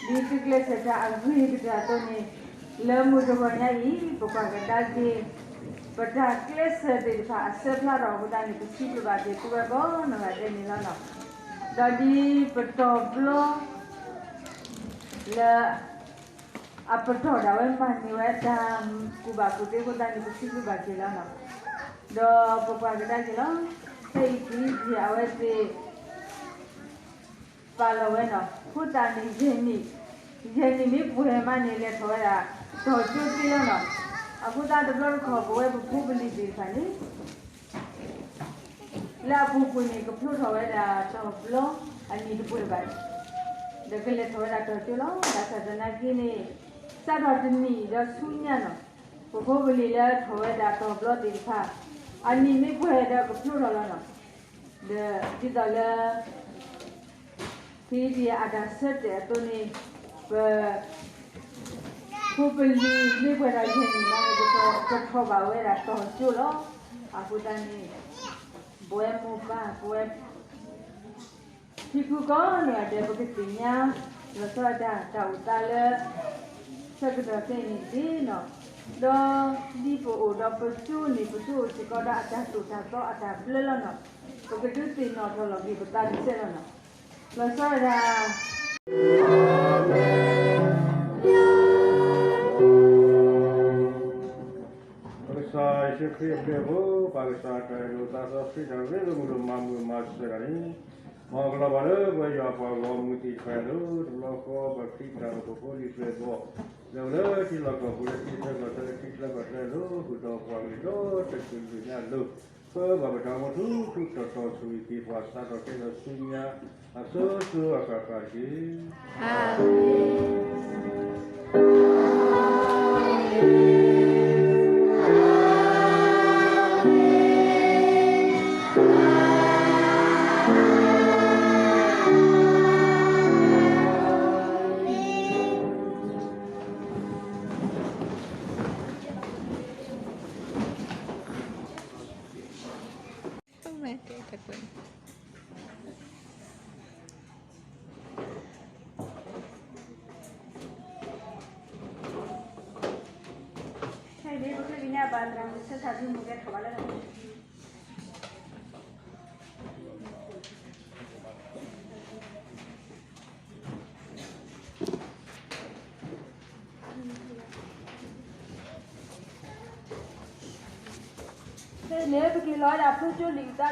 ဒ်သုကျဲးစၢးတၢ်အဂ့ၤကတၢၢ်အသိးန့ၣ်, လၢမုၢ်တဂီၤညါအံၤ ပကွၢ်ကဒါက့ၤ ပတၢ်ကျဲးစၢးသ့ၣ်တဖၣ်အဆၢဖျါထီၣ်အဃိသတးန့ၣ် ပစံးဘျုးဘၣ်က့ၤသုဝဲကိးနီၢ်ဂၤဒဲးန့ၣ်လီၤနီၤ. ဒီးဒ်ပတီၢ်ဘျီ လၢ အပတီၢ်ဒၣ်ဝဲမၤန့ၢ်ဝဲတၢ်ကူၣ်ဘၣ်ကူၣ်သ့အဃိသတးန့ၣ် ပစံးဘျုးဘၣ်က့ၤလီၤနီၤ. ဒီးပကွၢ်ကဒါက့ၤလီၤ, ဖဲအံၤ ပံၤဒံၣ် အဝဲသ့ၣ် ပာ်လီၤဝဲနီၤ, အဃိသတးန့ၣ် ယဲၢ်နံၣ်, ယဲၢ်နံၣ်မ့ၢ်ပှဲၤမးန့ၣ် လဲၤထီၣ်ဝဲဒၣ် တီၢ်ကၠိသ့လီၤနီၤ. အဃိသတးတဘျီတခီၣ် ပဝဲပဖိပလံၤသ့ၣ်တဖၣ်န့ၣ် လၢအပူၤကွံာ်န့ၣ် ကဖျိထီၣ်ဝဲဒၣ်တီၢ်ဘျီ အနံၣ်တပှဲၤဘၣ်, ဒီးကလဲၤထီၣ်ဝဲဒၣ်တီၢ်ကၠိလီၤ. ဘၣ်ဆၣ်သနာ်က့န့ၣ် စးထီၣ်တနံၣ်ဒီးဆူညါနီၤ, ပဖိပလံၤလၢထီၣ်ဝဲဒၣ်တီၢ်ဘျီသ့ၣ်တဖၣ် အနံၣ်မ့ၢ်ပှဲၤဒီးကဖျိထီၣ်လီၤနီၤ. ဒီးဒ်သိးလၢ ဖဲဒ်အတၢ်ဆၢတဲာ်အသိးန့ၣ် ပ ဖိပလံၤမ့ၢ်ပှဲၤဒီးယဲၢ်နံၣ်မးန့ၣ် ကထီၣ်ဘၣ်ဝဲဒၣ်တီၢ်ကၠိလီၤ. အဃိသတးန့ၣ် ပဝဲမိၢ်ပၢ် ပဝဲ ဖံဖုကိးနီၢ်ဂၤဒဲး ပကသ့ၣ်ညါ လီၤဆီဒၣ်တၢ်အိၣ်သးလၢ ဆၢကတီၢ်ခဲအံၤန့ၣ်တက့ၢ်နီၤ. ဒီးဒ်ပအိၣ်ဒီးပကၠိန့ၣ် ပကၠိအိၣ်စ့ၢ်ကီးဒီးအတၢ်သိၣ်တၢ်သီအတၢ်ဘျၢလီၤနီၤ. ပကဒုးသ့ၣ်နီၣ်ထီၣ်လီၤက့ၤပသးတစဲးလီၤနီၤ. လီၤဆီဒၣ်တၢ် ပကစၢ်ယ့ၣ်ၡူးခရံာ်အဘျုးအဖှိၣ်, ပၢ်ကစၢ်တၢ်အ့ၣ်လိာ်သးစီဆှံ တၢ်ရ့လိာ်မုာ်လိာ်မၤမုာ်မၤစၢၤတၢ်န့ၣ်, မ်အကလီၤဘၣ်လၢပဝဲယွၤအပှၤဂီၢ်မုၢ်သ့ၣ်တဖၣ်အလိၤ, တဘျီဃီပှၤခရံာ်တၢ်အိၣ်ဖှိၣ်ဖိလံၤပျဲၢ်ဘီၣ် လၢအိၣ်လၢထံလီၢ်ကီၢ်ပူၤ လၢထံဆၢကီၢ်ဆၢလၢထံချၢကီၢ်ချၢအလိၤ, ဃုာ်ဒီးပှၤကလုာ်ဒီတကလုာ်ညါအလိၤ, ဃုာ်ဘၣ်ပတၢ်အိၣ်မူထူထူတီတီ ဆိၣ်ဂ့ၤက့ၤပှၤစးထီၣ်ကဲထီၣ်ဆူညါ အစိၤစိၤအဃၣ်ဃၣ်တက့ၢ်. ဖဲန့ၣ် ပက့ၤလီၤဝဲဒၣ်ဖျိကၠိလံာ်အုၣ်သးနီၤ,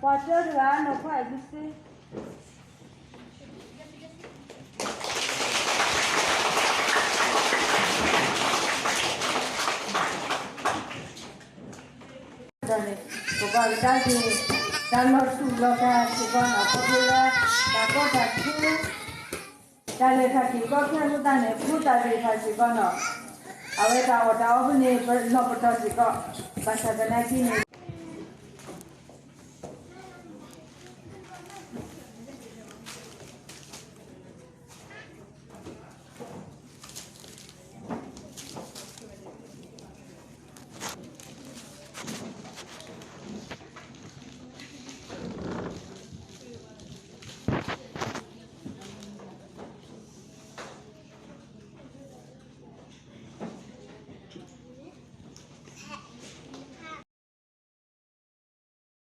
ပှၤတၢတဂၤနီၤ ခွါအဲၣ်ဘုစ့ ဒီးန့ၣ် ပကွၢ်ကဒါက့ၤ တၢ်လီၤတူာ်လီၤကာ်စ့ၢ်ကီးနီၤ, ခီဖျိလၢ တၢ်ကီတၢ်ခဲ တၢ်လဲၤတၢ်က့ၤကီခဲအဃိသတးန့ၣ် ဖိသၣ်သ့ၣ်တဖၣ်စ့ၢ်ကီးနီၤ, အဝဲတၢ်အီၣ်တၢ်အီဖိန့ၣ် ပလီၢ်ပတီၢ်စ့ၢ်ကီး, ဘၣ်ဆၣ်သနာ်က့န့ၣ်